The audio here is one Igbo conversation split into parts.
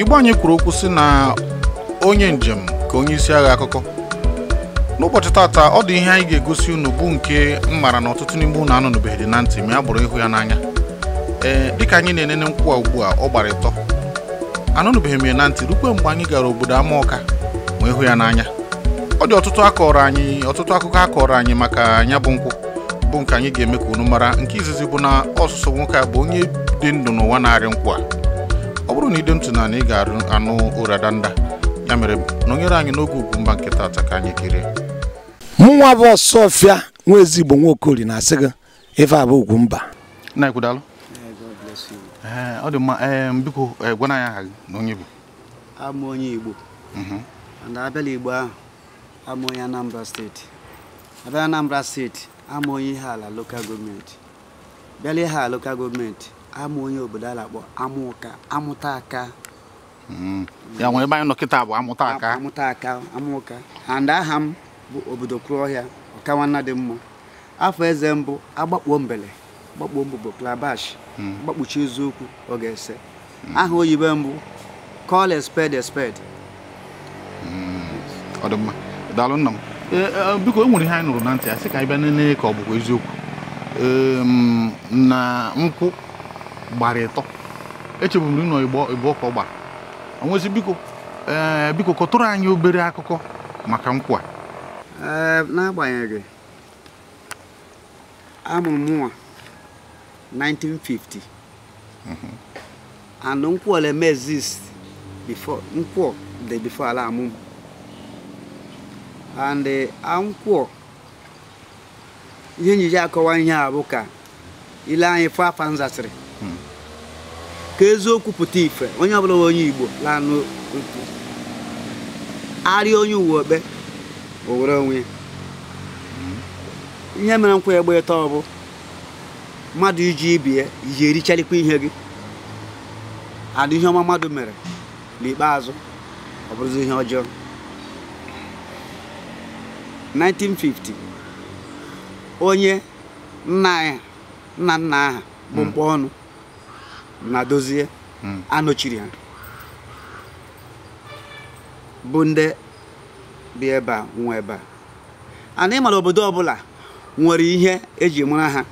Igbo anyị kwuru okwu sị na onye njem ka onye isi agha akụkọ. N'ụbọchị tata ọ dị ihe anyị ga-egosi unu bụ nke m mara na ọtụtụ n'ime unu anụnụbeghị na ntị ma ya bụrụ ịhụ ya n'anya. Ee, dịka anyị na-enene nkwụ a ugbu a ọ gbara ịtọ, anụnụbeghị m ya na ntị rukwe mgbe anyị gara obodo Amaọka ma ịhụ ya n'anya. Ọ dị ọtụtụ akọrọ anyị, ọtụtụ akụkọ akọrọ anyị maka ya bụ nkwụ bụ nke anyị ga-eme ka unu mara. Nke izizi bụ na ọsụsọ nwoke a bụ onye dị ndụ n'ụwa na-arị nkwụ a. Ọ bụrụ na ide ntị na ị ga-anụ ụradanda, ya mere nọnyere anyị n'oge Ugwumba nke tata ka anyị kirie. Mụnwa bụ Ọsọfịa nwa ezigbo Nwaokori na-asị gị ife a bụ Ugwumba. Nna ekwudalụ. Ọ dị mma. Biko gwana anyị aha gị na onye bụ. Amụ onye Igbo. And abịala Igbo ahụ, amụ onye Anambra steeti. Abịala Anambra steeti, amụ onye Ihiala local gọọmenti. Bịala Ihiala local gọọmenti, amụ onye obodo a na-akpọ Amụka, Amụta Aka. Ya nwere ebe anyị nọ kịta bụ Amụta Aka. Amụta Aka, Amụka. And aha m bụ obodo Kwuruọhịa, Ọkawanna dị mma. Afọ eze mbụ, agbakpuo mbele, gbakpuo mbụ bụ Klabash, gbakpuchi eziokwu ọ ga-ese. Aha oyibo mbụ, call a spade a spade. Ọ dị mma. Daalụ nna m. Biko e nwere ihe anyị nụrụ na ntị, asị ka anyị bịa nene ka ọ bụkwa eziokwu. Na nkwụ gbara ịtọ. Echeburu m nọ Igbo ka ọ gbara. Onwezi biko biko kọtụrụ anyị obere akụkọ maka nkwụ a. N'agbanyeghị, amụrụ m nwa 1950. And nkwụ ole me exist before, nkwụ dị before ala amụ m. And nkwụ ihe njiji akọwa ihe a bụ ka ile anyị fụ afa nzasịrị. Ka eziokwu pụta ife, onye ọbụla onye Igbo lanụ otu arịa onye uwe okpe o were onwe ya. Ihe mere nkwụ egbe ịtọ bụ mmadụ iji ibie iji erichalikwa ihe gị. Adị ihe ọma mmadụ mere n'ikpeazụ ọ bụrụzi ihe ọjọọ. 1950 onye nna ya nna nna aha bụ mkpọ ọnụ na dozie anọchiri ha bụ ndị bi ebe a nwe ebe a. Ana ịmara obodo ọbụla nwere ihe eji mara ha.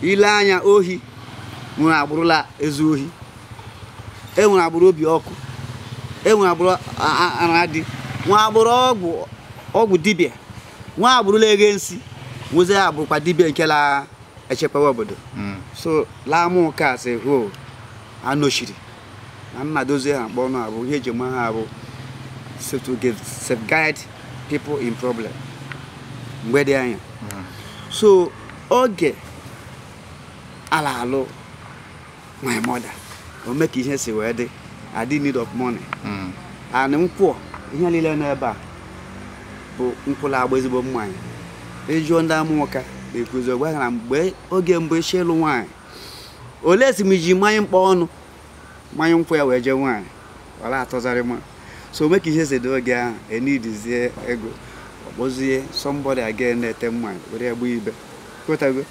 Ile anya ohi nwere agbụrụla ezu ohi, e nwere agbụrụ obi ọkụ, e nwere agbụrụ anadị, nwe agbụrụ ọgwụ dibịa, nwe agbụrụla eghe nsi, nwezi agbụrụkwa dibịa nke la echekwawa obodo. So la Amụka as a whole anọchiri na nna dozie ha mkpọ ọnụ abụ ihe eji mara ha bụ to give safeguard people in problem mgbe dị anya. So oge ala alụ my mother o mee ka ihe si wee dị, I did need of money. And nkwụ ihe niile nọ ebe a bụ nkwụ na-agba ezigbo mmanya. Ejụọ ndị Amụka na-ekwuzi ọgwa ha na mgbe oge mbụ echi ịlụ nwaanyị, olee si m iji mmanya mkpọ ọnụ mmanya nkwụ ya wee jee nwaanyị, ọ na-atọzarị mma. So mee ka ihe si dị oge ahụ enidizie ego, ọ kpọzie somebody again na-ete mmanya were ya gbuo ibe kwetago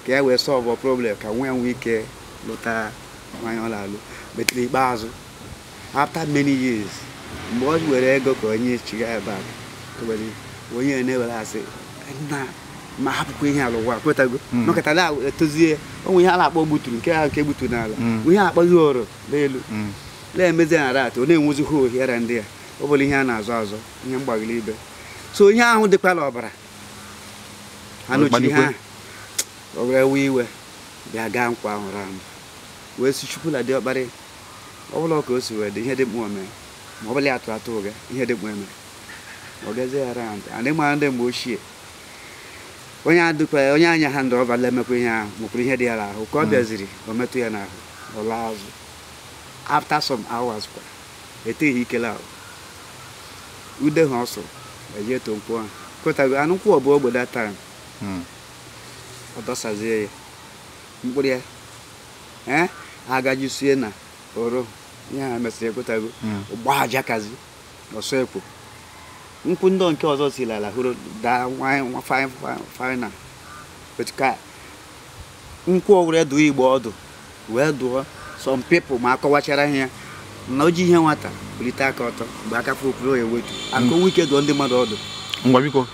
ka ya wee solve problem ka nwa ya nwee ike lụta nwaanyị ọ na-alụ. But n'ikpeazụ after many years mgbe ọ were ego ka onye chiga ya back, onye na-ewere asị nna ma hapụkwa ihe ala ụwa kwetago nọkọta na-etozie onwe ihe a na-akpọ gbuturu nke ahụ nke gbuturu n'ala, ihe a akpọzi oro n'elu na-emezi na rat ọ na-enwezi ohiara ndị a ọ bụla ihe a na-azụ azụ ihe mgbagili ibe. So ihe ahụ dịkwala ọbara anọchiri ha ọ were ewe iwe bịa gaa nkwa ahụ ramụ wee si Chukwu na diọkparị ọ bụla ka o si wee dị ihe dị mkpa ome ma ọ bụla ya atụ atụ ụga ihe dị mkpa eme ọ gazie ya round. And ịmara ndị mgbe ochie onye adịkwa onye anya ha ndụ ọbala emekwa ihe ahụ nwekwara ihe dị ya n'ahụ ka ọ bịaziri o metụ ya n'ahụ ọ laa azụ. After some hours kwa eteghị ikele ahụ ude ha ọsọ eje to nkwụ ahụ kwetago anụ nkwụ ọ bụ ogbe that time. Ọ dọsazie ya mkpụrụ ya agajisie na oro ihe ha mesịrị ekwetago gbaa ajakazi ọsọ ekwo nkwụ ndị nke ọzọ si lala hụrụ daa final. But ka nkwụ were dụọ igbo ọdụ wee dụọ Some people ma akọwachara ihe ya na o ji ihe nwata bulite aka ọtọ mgbe aka fụrụ ya ewetu aka onwe ike dụọ ndị mmadụ ọdụ. Ngwa biko,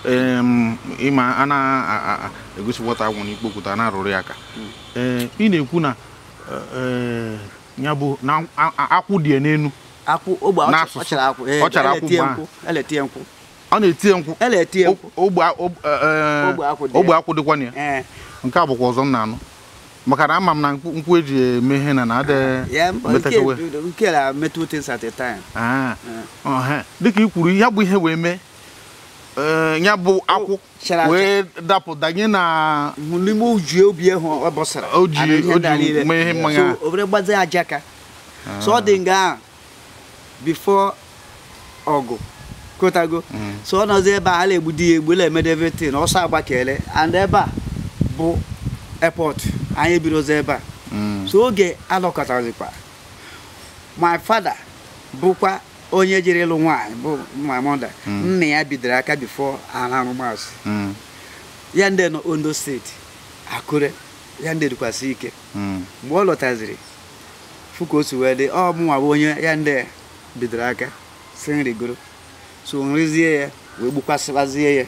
ịma a na-egosi nwata agwụ n'ikpo okwute a na-arụrụ ya aka. Ee, ị na-ekwu na ya bụ na akwụ dị n'enu. Akwụ ogbe ọ chara akwụ. Ọ chara akwụ mgbe ahụ. Eletie nkwụ. Ọ na-etie nkwụ. Eletie nkwụ. Ogbe akwụ dịkwa na ya. Nke a bụkwa ọzọ m na-anụ. Maka na ama m na nkwụ eji eme ihe na na-adị nke na metụ things at a time. Dịka i kwuru, ya bụ ihe wee mee ya bụ akwụ wee dapụ danye na n'ime oji obi ahụ ọ bọsara oji mee ihe mmanya. So obere gbazie ajaka. So ọ dị nga before ọgụ kotago. So ọ nọzi ebe a a na-egbu di ya egbu na-emede everything ọsọ agbakele and ebe a bụ airport anyị ebirozi ebe a. So oge alọkọtazikwa my father bụkwa onye jere ịlụ nwaanyị bụ my mother, nna ya bidoro aka before arụ maasị ya ndị nọ Ondo steeti Akure ya ndị dịkwasị ike. Mgbe ọ lọtaziri fụ ka o si wee dị, ọ mụnwa bụ onye ya ndị bidoro aka si nrigoro. So nrizie ya wee gbukwasịbazie ya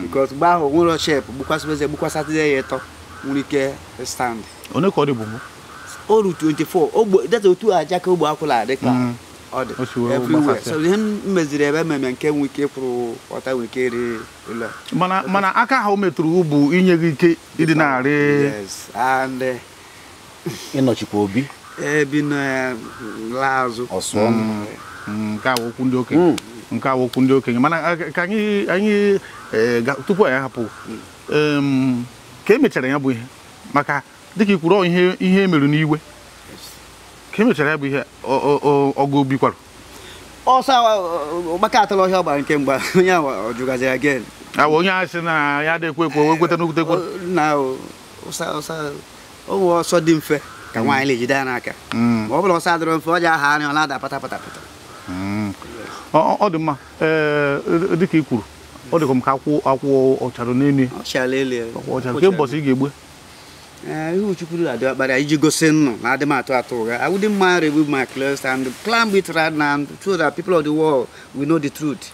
because mgbe ahụ nwere shep gbukwasịbazie gbukwasịbazie ya ịtọ nwere ike stand. Onye ka ọ dị bụ o ru 24 ogbe data otu aja ka ogbe akwụla adị ka ọ dị everywhere. So ihe m meziri ebe mmemme nke nwere ike kwụrụ ọta nwere ike eri ụlọ. Mana aka ahụ metụrụ bụ inye gị ike ịdị na-arị. Yes, and ịnọchikwa obi ebi na laa azụ ọsọ. Nke a okwu ndị okenye. Nke a okwu ndị okenye. Mana ka anyị tupu anyị hapụ ka emechara ya bụ ihe maka dịka ikwuru ihe emerụ n'iwe ka emechara ya bụ ihe ọgụ obi kwara ọsọ ọgbaka atọrọ ọhịa ọgbara nke mgba onye ọ jụgazi again. Awa onye a sị na ya adịghị ekwe ekwe wee kweta n'okwute ekwe na ọwụ ọsọ dị mfe ka nwaanyị na-ejide ya n'aka. Ma ọ bụla ọsọ adịrọ mfe ọ ji aha anya ọ na-ada pata pata pata. Ọ dị mma. Dịka i kwuru ọ dịkwa m ka akwụ ọchara n'elu ya nke mbọsị ị ga-egbu ihe Chukwu adị ọkpara iji gosi nnụ na adị m atụ atụ ụgha. I wouldn't mind remove my clothes and climb it right now so that people of the world will know the truth.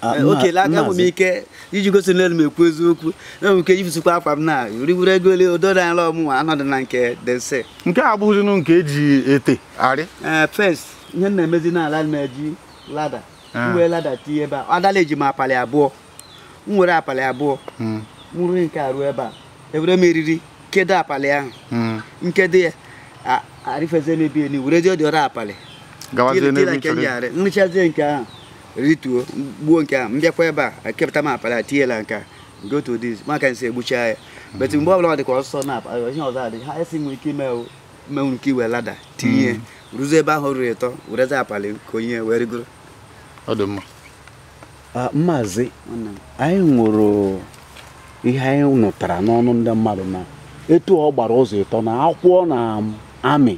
Okay, like m ike iji gosi n'elu m ekwu eziokwu na m ike ifusikwa akwa m na rigwuru ego ole odo na ala ọmụnwa anọdụ na nke dense. Nke a abụghịzinụ nke eji ete arị. First ihe m na-emezi n'ala m eji lada m wee lada tinye ebe a adala eji m apali abụọ m were apali abụọ m ruo nke a ruo ebe a ewere m eriri kedo apali ahụ nkedo ya arịfezie n'ebe eni were dị ọdị apali nrichazie nke ahụ rituo gbuo nke ahụ mbịakwa ebe a ekepụta m apali atinyela nke a go to this maka nsi egbucha ya but mgbe ọbụla ọ dị ka ọsọ na ihe ọzọ adị ha esi nwere ike imenwu nke iwe lada tinye ruzie ebe ahụ ruru ịtọ werezi apali ka onye wee rigoro. Ọ dị mma. Maazị, anyị nwụrụ ihe anyị nụtara n'ọnụ ndị mmadụ na etu ọ gbara ụzọ ịtọ na akwụkwọ na amị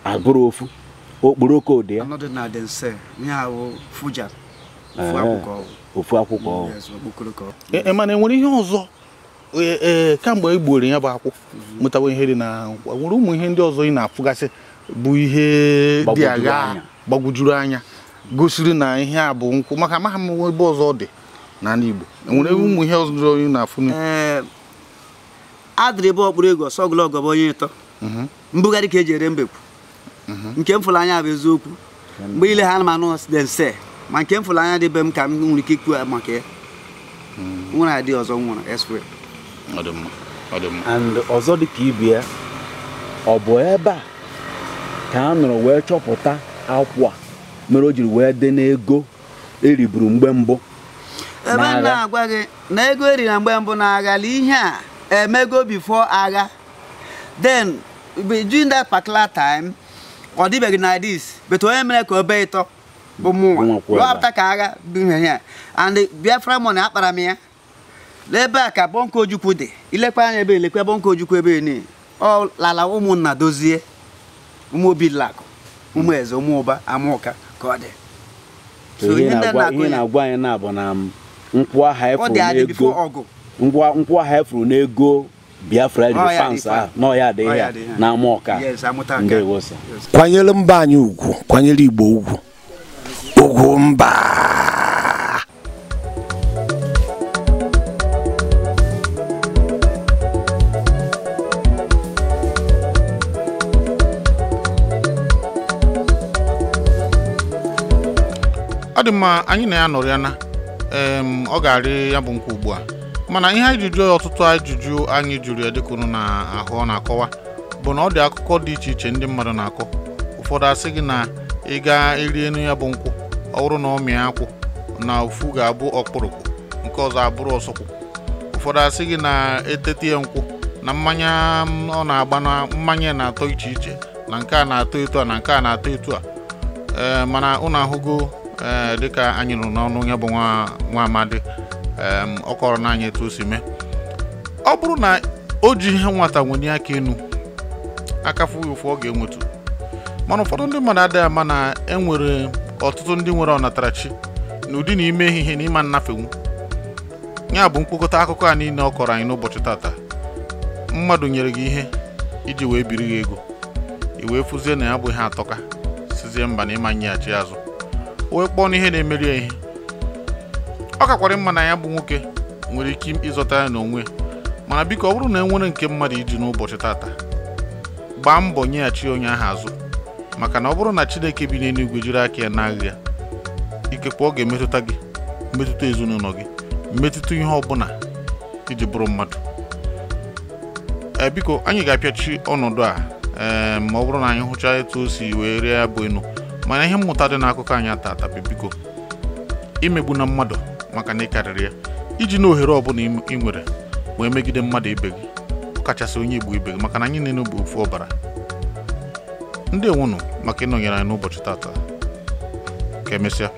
agụrụ ofu okporoko dị ya ofu akwụkwọ. Mana enwere ihe ọzọ kamgbe e gbuoro ya bụ akwụ mụtawa ihe dị na nwere ụmụ ihe ndị ọzọ ị na-afụgasị bụ ihe dị agha gbagwojuru anya gosiri na ihe a bụ nkwụ maka amaghị m ebe ọzọ dị n'ala Igbo. Enwere ụmụ ihe ọzọ ị na-afụ adịrị ebe ọkpụrụ ego ọsọ ogologo bụ onye ịtọ mbugharị ka eji ere mbekwu nke m fụrụ anya bụ eziokwu mgbe ile ha anụmanụ dense ma nke m fụrụ anya dị be m ka m nwere ike ikwu maka ya nwere adị ọzọ nwere elsewhere. And ọzọ dị ka ibe ya ọ bụ ebe a ka a nọrọ wee chọpụta akwa mere o jiri wee dị n'ego eriburu mgbe mbụ. Ebe m na-agwa gị na ego eri na mgbe mbụ na-agha ihe a emego before agha. Then during that particular time ọ dịbeghị na this but onye mere ka obe ịtọ bụ mụnwa after ka agha bụ ihe ya and Biafra money akpara m ya n'ebe a ka Bonko Ojukwu dị ilekwa anya ebe ilekwa Bonko Ojukwu ebe ni ọ lala ụmụnna dozie ụmụ Obilakụ ụmụ eze ụmụ ụba amaụka ka ọ dị. So ihe na-agwa anyị na-abụ na nkwụ aha efuru n'ego nkwụ aha efuru n'ego Biafra Ọ ya dị fans ife a. ahụ nọ ya dị Ọ ihe ya a dị ihe a. na Amaọka. Yes, amụta aka. Ndewo sir. Kwanyere mba anyị ugwu, kwanyere Igbo ugwu, ugwu mba. Ọ dị mma, anyị na ya nọrọ ya na ọ ga-arị ya bụ nkwa ugbu a, mana ihe anyị ji jụọ ya ọtụtụ ajụjụ anyị jụrụ ya dịka unu na-ahụ ọ na-akọwa bụ na ọ dị akụkọ dị iche iche ndị mmadụ na-akọ. Ụfọdụ asị gị na ị gaa eri enu ya bụ nkwụ, ọ bụrụ na ọ mịa akwụ na ofu ga-abụ ọkpụrụkpụ, nke ọzọ abụrụ ọsọkwụ. Ụfọdụ asị gị na etete ya nkwụ na mmanya ọ na-agba na mmanya na-atọ iche iche, na nke a na-atọ etu a, na nke a na-atọ etu a. Ee, mana unu ahụgo, ee, dịka anyị nụrụ n'ọnụ ya bụ nwa amadi, ọ kọrọ n'anya etu o si mee. Ọ bụrụ na o ji ihe nwata wenye aka enu, aka fụ ya ụfụ ọ ga-enwetu. Mana ụfọdụ ndị mmadụ adịghị ama na e nwere ọtụtụ ndị nwere ọnatarachi na ụdị na ime ihe na ịma nnafenwu. Ya bụ mkpokọta akụkọ a niile ọ kọrọ anyị n'ụbọchị tata. Mmadụ nyere gị ihe iji wee biri gị ego, i wee fụzie na ya bụ ihe atọka, sizie mba na ịma nyeghachi azụ, o wee kpọọ n'ihe na-emeri ya ihe. Ọ kakwara mma na ya bụ nwoke nwere ike ịzọta ya n'onwe, mana biko ọ bụrụ na e nwere nke mmadụ iji n'ụbọchị tata, gbaa mbọ nyeghachi onye ahụ azụ, maka na ọ bụrụ na Chineke bi n'eluigwe jiri aka ya n'agha ya, ikekwe ọ ga-emetụta gị, mmetụta ezinụlọ gị, mmetụta ihe ọbụla iji bụrụ mmadụ. Ee, biko anyị ga-apịachi ọnọdụ a, ee, ma ọ bụrụ na anyị hụchaa etu o si wee rịa ya bụ enu. Mana ihe mmụta dị n'akụkọ anyị tata bụ biko imegbu na mmadụ maka na ị karịrị ya, iji na ohere ọbụla ị nwere wee megide mmadụ ibe gị, ọkachasị onye Igbo ibe gị, maka na anyị niile bụ ofu ọbara. Ndị enwunụ maka ịnọnyere anyị n'ụbọchị tata. Ka emesịa.